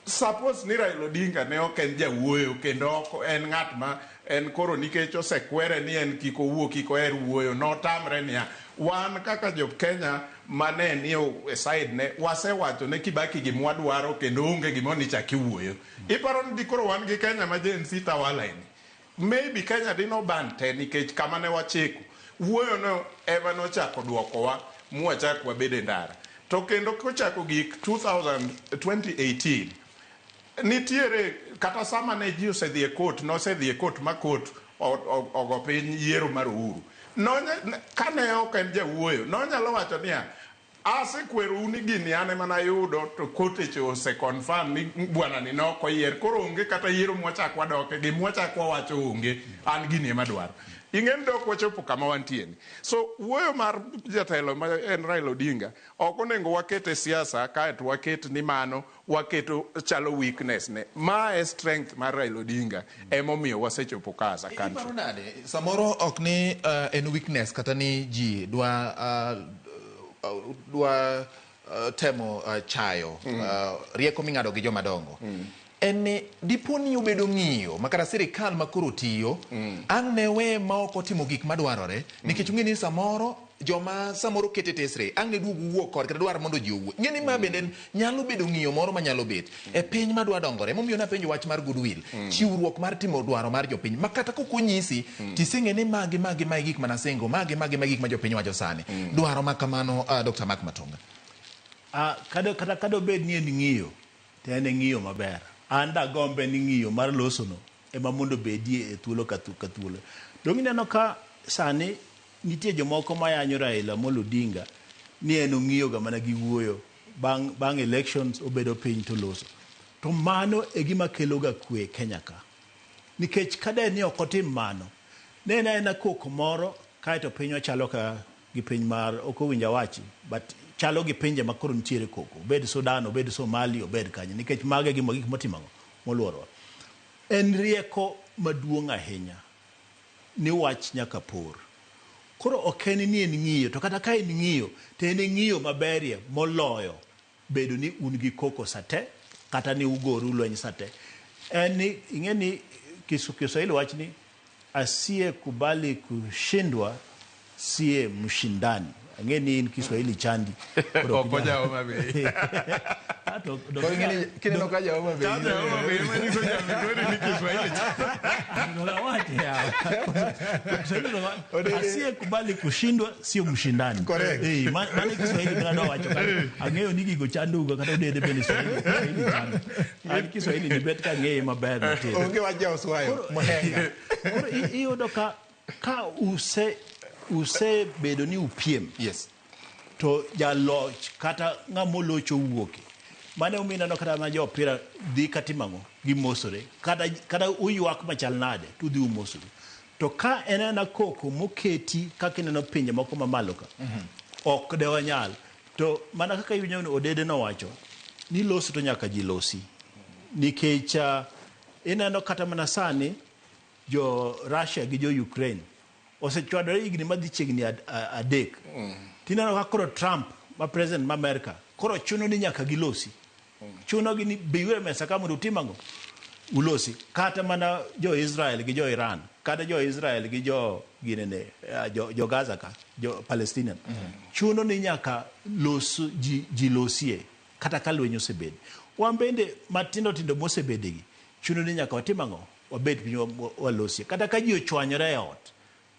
Suppose ni Raila Odinga ne ok en jawuoyo kendo ok en ng'at ma en koro nikech osekwere ni en kik owuo, kik oher wuoyo, notamre niya wan kaka jo Kenya mane ni e side ne wasewacho ne Kibaki gima wadwaro kendo onge gima ni chak iwuoyo. Iparo ni dikoro wan gi Kenya ma Gen Z tawala ni? Maybe Kenya dino ban te nikech kama ne wachiko wuoyo no ema nochako duokowa mwachak wabedo e ndara. To kendo kochako gik 2018 nitiere kata sama ne ji osedhi e court, nosedhi e court ma court ogo piny yiero mar Uhuru. Kane ok en jawuoyo, nonyalo wacho niya, asekwerou ni gini an ema nayudo to court ose confirm ni bwana ni nok oyier, koro onge kata yiero mwachak wadoke, gimwachak wawacho onge, an gini ema dwaro. Ing'e ni dok wachopo kama wantie ni. So wuoyo mar jatelo ma en Raila Odinga ok onego waket e siasa kaeto waket ni mano waketo chalo weakness ne. Ma e strength mar Raila Odinga emomiyo wasechopo ka as a country. Iparo nade? Samoro ok ni en weakness kata ni ji dwa temo chayo rieko ming'ado gi joma dongo. En ni dipo ni obedo ng'iyo ma kata sirikal ma koro tiyo ang' ne we ma ok otimo gik madwarore nikech ung'e ni samoro joma samoro kete tesre ang' ne duog wuo kod kata dwar mondo ji owuo. Ng'e ni ma bende nyalo bedo ng'iyo moro manyalo bet e piny madwa dongore. Emomiyo napenjo wach mar goodwill, chiwruok mar timo dwaro mar jopiny ma kata kok onyisi tiseng'e ni magi magi magi gik manasingo, magi magi magi gik ma jopiny wacho sani. Dwaro ma kamano, Dr. Mark Matonga. Kata kadobed ni en ng'iyo, to en e ng'iyo maber. An dagombe ni ng'iyo mar losono ema mondo obedie e thuolo ka thuolo. Dong' ineno ka sani nitie jomoko mayanyo Raila Amolo Odinga ni en ong'iyo ga mana gi wuoyo. Bang' elections obedo piny to loso. To mano e gima kelo ga kwe e Kenya ka. Nikech ka de ni ok otim mano, ne en aena koko moro kaeto pinywa chalo ka gi piny mar, ok owinjo awachi, but chalo gi pinje ma koro nitiere koko. Obed Sudan, obed Somalia, obed kanye. Nikech mago e gima gik motimo ang'o? Moluorowa. En rieko maduong' ahinya ni wach nyaka por. Koro ok en ni en ng'iyo, to kata ka en ng'iyo, to en e ng'iyo maberie moloyo bedo ni un gi koko sate, kata ni ugoru lweny sate. En ni, ing'e ni Kiswahili wach ni asiye kubali kushindwa siye mshindani. Ang'e ni in Kiswahili chandi. Koro Ok ojawo maber. Ah, to- Koro ing'e ni kineno ka jawo maber. Jawo maber, manyiso jamigori ni Kiswahili Ndo awache yawa. Kiswahili ndo asiye kubali kushindwa sio mshindani. Correct. Eh, mano e Kiswahili mina wacho kata ang'eyo ni gigo chandugo kata odede bende Swahili Kiswahili chando. An Kiswahili ni bet ka ang'eye maber matin. Onge wach jaoswayo. Mhenga. Koro iyudo ka usebedo ni upiem. Yes. To jaloch kata ng'ama olocho wuoke. Mano emomiyo ineno kata ma jo opira dhi katimo ang'o? Gimosore. Kata uywak machal nade to udhi umosoru. To ka en aena koko moketi kaka ineno pinje moko mamalo ka, ok de wanyal. To mana kaka iwinjo ni Odede nowacho ni loso to nyaka ji losi. Nikech ineno kata mana sani jo Russia gi jo Ukraine osechwadore higni madhi chiegni adek. Tineno ka koro Trump ma president ma America koro chuno ni nyaka gilosi. Chuno gi ni biuru e mesa ka mondo utim ang'o? Ulosi. Kata mana jo Israel gi jo Iran, kata jo Israel gi jo ginene, jo Gaza ka, jo Palestinian. Chuno ni nyaka los, ji losie kata ka lweny osebed. Wan bende matindo tindo mosebedegi, chuno ni nyaka watim ang'o? Wabed piny walosie. Kata ka ji ochwanyore e ot,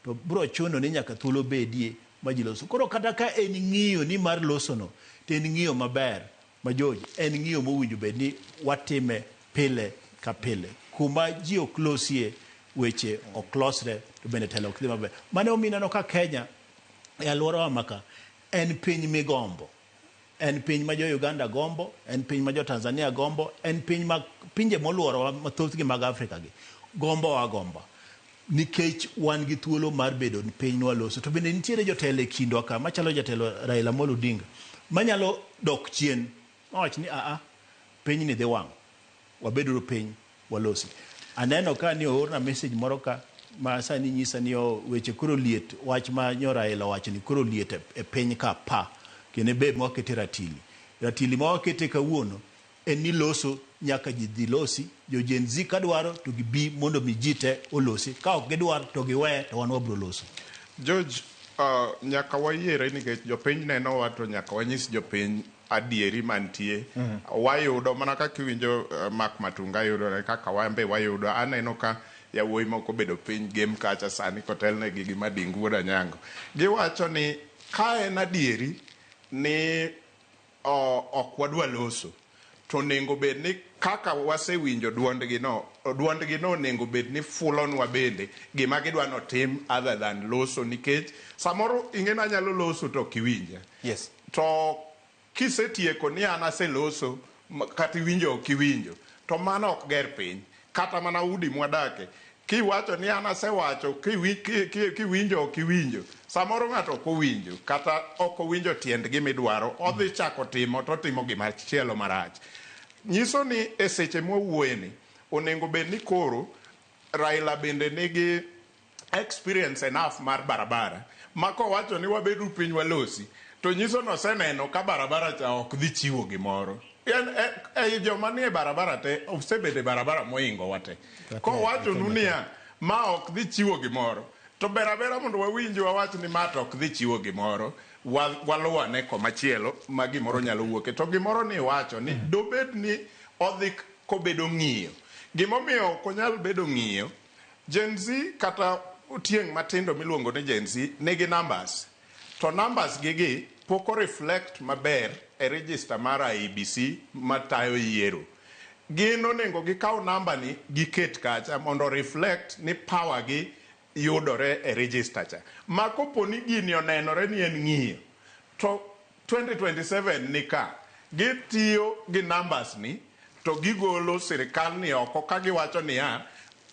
to bro chuno ni nyaka thuolo bedie ma ji loso. Koro kata ka en ng'iyo ni mar losono, to en ng'iyo maber ma George, en ng'iyo mowinjo bed ni watime pile ka pile. Kuma ji ok losie, weche ok losre, to bende telo ok dhi maber. Mano emomiyo ineno ka Kenya, e alworawa ma ka, en piny migombo. En piny ma jo Uganda gombo, en piny ma jo Tanzania gombo, en piny ma pinje moluorowa mathothgi mag Afrika gi gombo agomba. Nikech wan gi thuolo mar bedo piny nwaloso. To bende nitiere jotelo e kindwa ka, machalo jatelo Raila Amolo Odinga, manyalo dok chien, mawach ni aa, pinyni dhi wang', wabeduru piny, walosi. Aneno ka ni oorna message moro ka, ma sani nyisa ni weche koro liet, wach ma nyo Raila owacho ni koro liet e piny ka pa, kendo be mwakete ratili. Ratili ma wakete kawuono, en ni loso nyaka ji dhi losi, jo Gen Z ka dwaro to gibi mondo mi ji te olosi, ka ok gidwar to giwe to wan wabro loso. George, nyaka wayiere nikech jopiny nenowa to nyaka wanyis jopiny adieri mantie. Wayudo mana kaka iwinjo Mark Matunga yudore kaka wan be wayudo. Aneno ka yawuoyi moko bedo piny game kacha sani kotelnegi gi Madingu wuod Anyango. Giwacho ni ka en adieri ni ok wadwa loso to onego bed ni kaka wasewinjo duondgi no, duondgi no onego bed ni fulonwa bende gima gidwa notim other than loso, nikech samoro ing'e ni anyalo loso to ok iwinja. Yes. To kisetieko ni an aseloso kata iwinjo ok iwinjo, to mano ok ger piny. Kata mana udi mwadake, kiwacho ni an asewacho, kiwinjo ok iwinjo, samoro ng'ato ok owinjo, kata ok owinjo tiend gimidwaro, odhi chako timo to otimo gima chielo marach. Nyiso ni e seche mwawuoye ni, onego bed ni koro Raila bende nigi experience enough mar barabara, ma kowacho ni wabedu piny walosi, to nyiso ni oseneno ka barabara cha ok dhi chiwo gimoro. En, joma nie barabara te, osebedo e barabara moingo wa te. Kowachonu niya, ma ok dhi chiwo gimoro, to ber abera mondo wawinj wawach ni ma to ok dhi chiwo gimoro, waluw ane komachielo ma gimoro nyalo wuoke. To gimoro ni iwacho ni dobed ni odhi kobedo ng'iyo. Gimomiyo ok onyal bedo ng'iyo, Gen Z kata tieng' matindo miluongo ni Gen Z nigi numbers. To numbers gigi pok o reflect maber e register mar IEBC matayo yiero. Gin onego gikaw namba ni giket kacha mondo reflect ni power gi yudore e register cha. Ma kopo ni gini onenore ni en ng'iyo, to 2027 ni ka. Gitiyo gi numbers ni to gigolo sirikal ni oko ka giwacho niya,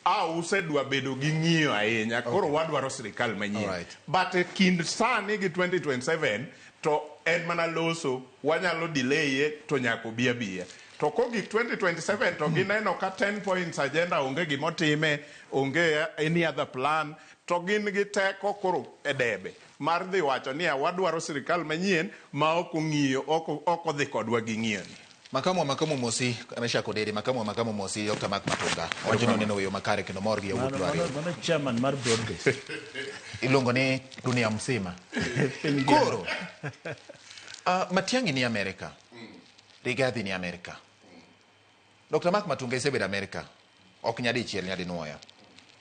a usedwa bedo gi ng'iyo ahinya, koro wadwaro sirikal manyien. But e kind sani gi 2027 to en mana loso, wanyalo delay to nyaka obi abiya. To kogik 2027 to gineno ka 10 points agenda onge gimotime, onge any other plan, to gin gi teko koro e debe mar dhi wacho niya wadwaro sirikal manyien ma ok ong'iyo, ok odhi kodwa gi ng'iyo ni. Makamu wa makamu mosi Meshack Odede, makamu wa makamu mosi Dr. Mark Matunga. Wacho ni oneno weyo makare kendo mor gi yawuot Luo ariyo. Mano chairman mar broad base. Iluongo ni dunia mzima. Koro, Matiang'i ni Amerika. Rigathi ni Amerika. Dr. Mark Matunga isebedo Amerika. Ok nyadichiel nyadinuoya.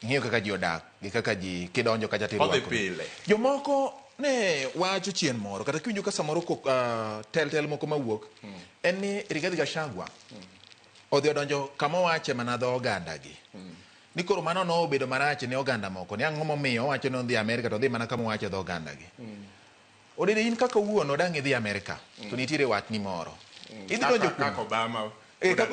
Ing'eyo kaka ji odak gi kaka ji kidonjo kacha tirwako. Odhi pile. Jomoko ne wacho chien moro kata kiwinjo ka samoro tel tel moko mawuok en ni Rigathi Gachagua odhi odonjo kama owache mana dho oganda gi. Ni koro mano nobedo marach ne oganda moko. Ni ang'o momiyo owacho ni odhi Amerika to odhi mana kama owache dho oganda gi. Odede in kaka wuon odang' idhi Amerika to nitiere wachni moro. Idhi donjo kuno. Kaka Obama. Kaka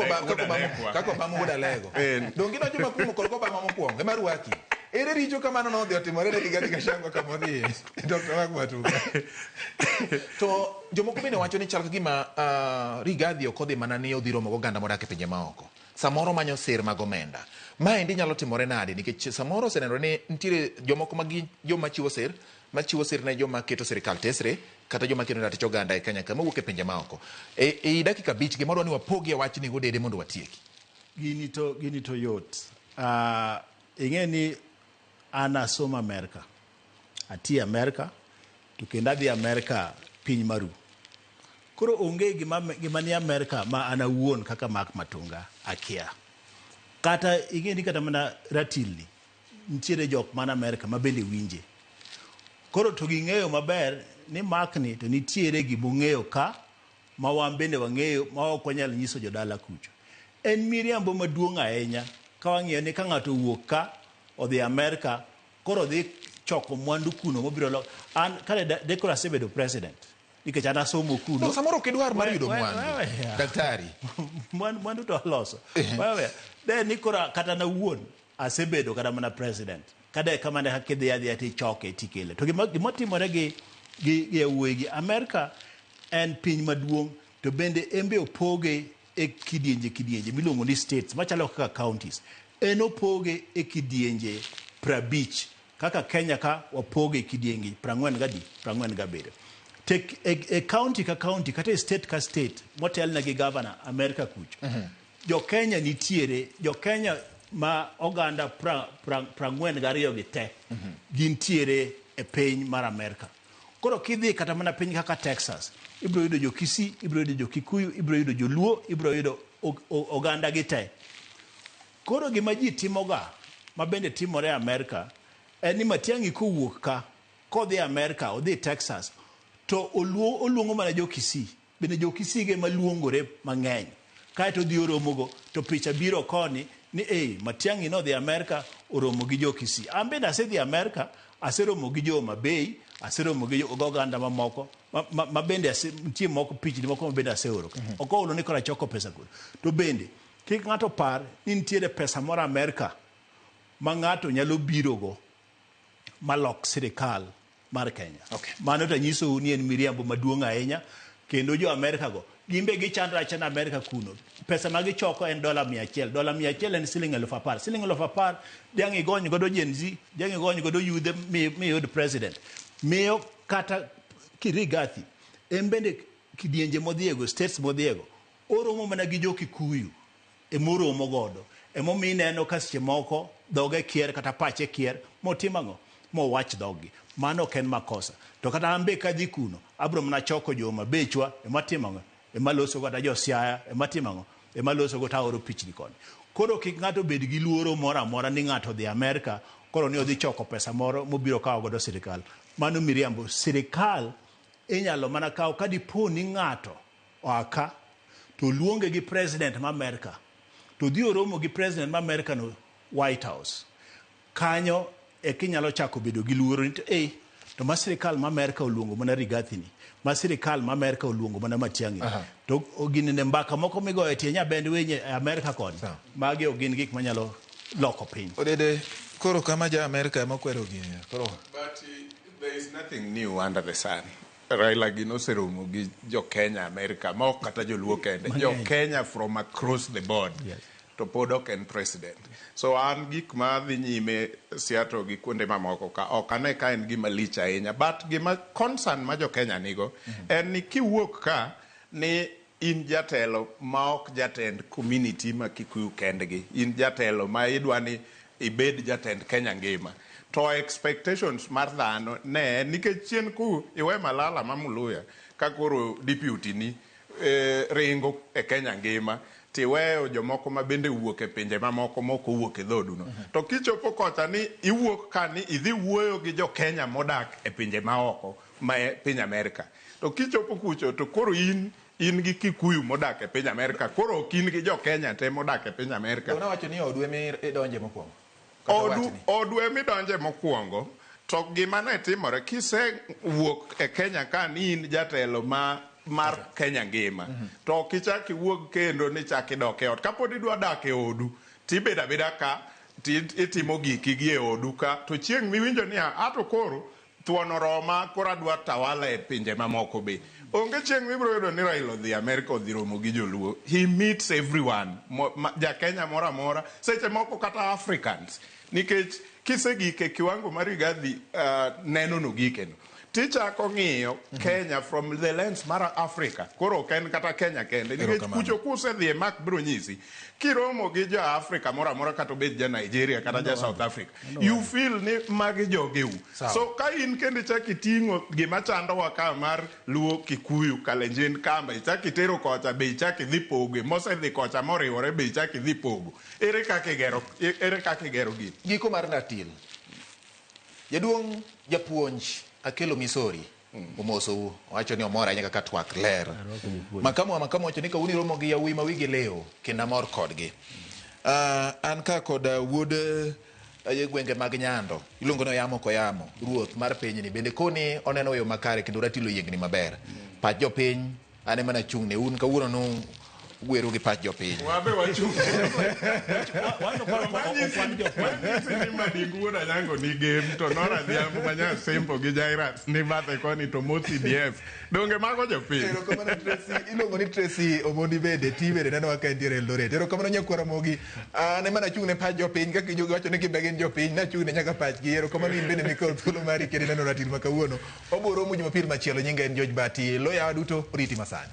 Obama wuod Alego. Donge idonjo makumo kod Obama mokwongo ema rwaki. Ere richo kamano nodhi otimore ne Rigathi Gachagua kama odhiye. Dr. Mark Matunga. To jomoko bende wacho ni chal ka gima Rigathi ok odhi mana ni odhi romo goganda modak e pinje maoko. Samoro manyo sir mag omenda. Maendi nyalo timore nade nikech samoro osenenore ni nitiere jomoko ma gin joma chiwo sir, machiwo sir ne joma keto sirikal tesre kata joma keto ratich oganda e Kenya ka mawuok e pinje maoko. E dakika 5 gima wadwa ni wapogie wachni godede mondo watieki. Gini to yot. Ing'e ni an asomo Amerka. Ati Amerka to kendo adhi Amerka piny maru. Koro onge gima ni Amerka ma an awuon kaka Mark Matunga akia. Kata ing'e ni kata mana ratilni nitiere jok man Amerka ma bende winje. Koro to ging'eyo maber ni Mark ni to nitiere gimong'eyo ka ma wan bende wang'eyo ma ok wanyal nyiso jodala kucho. En miriambo maduong' ahinya ka wang'iyo ni ka ng'ato owuok ka odhi Amerka koro odhi choko mwandu kuno mobiro loko. An kane dekoro asebedo president nikech an asomo kuno. No, samoro ok idwar mar yudo mwandu. Daktari. Mwandu to aloso. Wewe, de ni koro kata na wuon asebedo kata mana president. Kada kamane kaka idhi adhiya tichoke tikele. To gima timore gi yawuoyi gi Amerka en piny maduong' to bende en be opoge e kidienje kidienje miluongo ni states machalo kaka counties. En opoge e kidienje 50 kaka Kenya ka wapoge e kidienje 47. Tek e county ka county kata e state ka state motelne gi governor Amerka kucho. Jo Kenya nitiere, jo Kenya ma oganda 42 gi te gintiere e piny mar Amerka. Koro kidhi kata mana piny kaka Texas, ibiro yudo jo Kisii, ibiro yudo jo Kikuyu, ibiro yudo jo Luo, ibiro yudo oganda gi te. Koro gima ji timoga ma bende timore Amerka en ni Matiang'i kowuok ka kodhi Amerka, odhi Texas, to oluongo mana jo Kisii. Bende jo Kisii ge maluongore mang'eny. Kaeto odhi oromogo to picha biro koni ni ei Matiang'i nodhi Amerka oromo gi jo Kisii. An bende asedhi Amerka, aseromo gi jo Homa Bay, aseromo gi oganda mamoko ma bende nitie moko pichni moko ma bende aseoro. Ok ohulo ni koro achoko pesa kuno. To bende kik ng'ato par ni nitiere pesa moro Amerka ma ng'ato nyalo birogo malok sirikal mar Kenya. Mano to anyisou ni en miriambo maduong' ahinya kendo jo Amerka go gin be gichandore achanda Amerka kuno. Pesa ma gichoko en $100. $100 en siling 10,000. Siling 10,000 diang' igony godo Gen Z, diang' igony godo yudhe miyud president. Miyo kata Kirigathi en bende kidienje modhiego, states modhiego, oromo mana gi jo Kikuyu emoromo godo. Emomiyo ineno ka seche moko dhoge kier kata pache kier motim ang'o? Mowach dhoggi. Mano ok en makosa. To kata an be kadhi kuno, abiro mana choko jo Homa Baychwa ema timo ang'o? Ema loso kata jo Siaya ema timo ang'o? Ema loso go taoro pichni koni. Koro kik ng'ato bed gi luoro moro amora ni ng'ato odhi Amerka koro ni odhi choko pesa moro mobiro kawo godo sirikal. Mano miriambo. Sirikal inyalo mana kawo ka dipo ni ng'ato oa ka to luonge gi president ma Amerka to dhi oromo gi president ma Amerka no White House. Kanyo e kinyalo chako bedo gi luoro ni to To ma sirikal ma Amerka oluongo mana Rigathi ni, ma sirikal ma Amerka oluongo mana Matiang'i. To gini ne mbaka moko migoyo e tie nyabend winy e Amerka koni. Magi ok gin gik manyalo loko piny. Odede, koro kama ja Amerka ema okwero gini. Koro But there is nothing new under the sun. Raila gino oseromo gi jo Kenya America, ma ok kata joluo kende, jo Kenya from across the board. Yes. To pod ok en president. So an gik ma dhi nyime Seattle gi kuonde mamoko ka ok ane ka en gima lich ahinya. But gima concern ma jo Kenya nigo en ni kiwuok ka ni in jatelo ma ok jatend community ma Kikuyu kendgi. In jatelo ma idwa ni ibed jatend Kenya ngima. To expectations mar dhano ne en nikech chien ku iwe Malala ma Muluya ka koro deputy ni ringo e Kenya ngima tiweyo jomoko ma bende wuok e pinje mamoko mok owuok e dhoduno. To kichopo kocha ni iwuok ka ni idhi wuoyo gi jo Kenya modak e pinje maoko ma e piny Amerika. To kichopo kucho to koro in gi Kikuyu modak e piny Amerika, koro ok in gi jo Kenya te modak e piny Amerika. To nawacho ni odu ema idonje mokwongo. Odu ema idonje mokwongo. To gima ne timore kisewuok e Kenya ka ni in jatelo ma mar Kenya ngima, to ok ichak iwuog kendo ni chak idok e ot. Kapod idwa dak e odu, tibedo abeda ka, itimo giki gi e odu ka, to chieng' miwinjo ni ato koro thuon oroma, koro adwa tawala e pinje mamoko be. Onge chieng' mibiro yudo ni Raila odhi Amerika odhi romo gi joluo. He meets everyone, ja Kenya moro amora, seche moko kata Africans. Nikech kisegik e kiwango mar Rigathi neno no gikeno. Tichako ng'iyo Kenya from the lens mar Africa. Koro ok en kata Kenya kende. Nikech kucho kusedhi e Mark biro nyisi. Kiromo gi jo Africa moro amora kata obed ja Nigeria kata ja South Africa, you feel ni magi jogeu. So ka in kendo ichak iting'o gima chandowa ka mar Luo, Kikuyu, Kalenjin, Kamba, ichak itero kocha be ichak idhi pogo, mosedhi kocha moriwore be ichak idhi pogo. Ere kaka igero gini? Giko mar ratil. Jaduong' japuonj Akelo Misori omosou, owacho ni omor ahinya kaka twak ler. Makamu wa makamu wacho ni kawuono iromo gi yawuoyi ma wigi liw kendo amor kodgi. An ka kod wuod gwenge mag Nyando iluongo ni Oyamo Koyamo, ruoth mar pinyni bende koni oneno yo makare kendo ratil oyiengni maber. Pach jopiny an ema nachung' ne un kawuono nu gweru gi pach jopiny. Wabe wachung'. Manyisi ni Madingu wuod Anyango ni gem to Nora Adhiambo ma nya Sembo gi Jairus ni bathe koni to Mo CDF. Donge mago jopiny. Erokamano Tracy, iluongo ni Tracy Omondi bende ti bende nenowa ka entiere Eldoret. Erokamano nyakwara Ramogi. An ema nachung' ne pach jopiny kaka ijogi wacho ni gimbe gin jopiny, nachung' ne nyaka pachgi. Erokamano in bende mikawo thuolo mari kendo ineno ratil ma kawuono. Wabiro romo Jumapil machielo, nyinga en George Bati. Loyawa duto oriti masani.